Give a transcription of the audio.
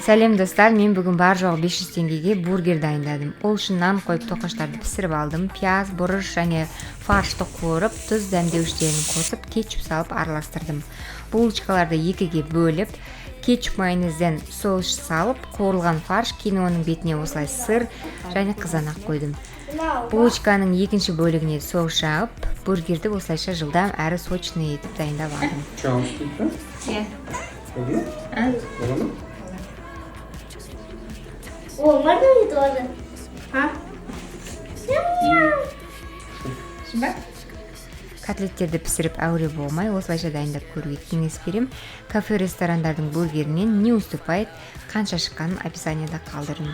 Сәлем, достар! Мен бүгін бар жоғы 500 теңгеге бургер дайындадым. Ол үшін нан қойып, тоқаштарды пісіріп алдым. Пияз, бұрыш және фаршты қуырып, тұз, дәмдеуіштерін қосып, кетчуп салып араластырдым. Булочкаларды екіге бөліп, кетчуп, майонезден соус салып, қуырылған фарш, кейін оның бетіне осылай сыр және қызанақ қойдым. Булочканың екінші бөлігіне соус жағып, бургерді осылайша жылдам әрі сочный етіп дайындап алдым. Чаус дейді ба? Иә. Болды ма? Бола ма? О, можно мне тоже? А? Ням-ням. Ба, котлеттерді пісіріп әуре болмай, осылайша дайындап көруге кеңес беремін. Кафе, ресторандардың бургерінен не уступает. Қанша шыққанын описанияда қалдырдым.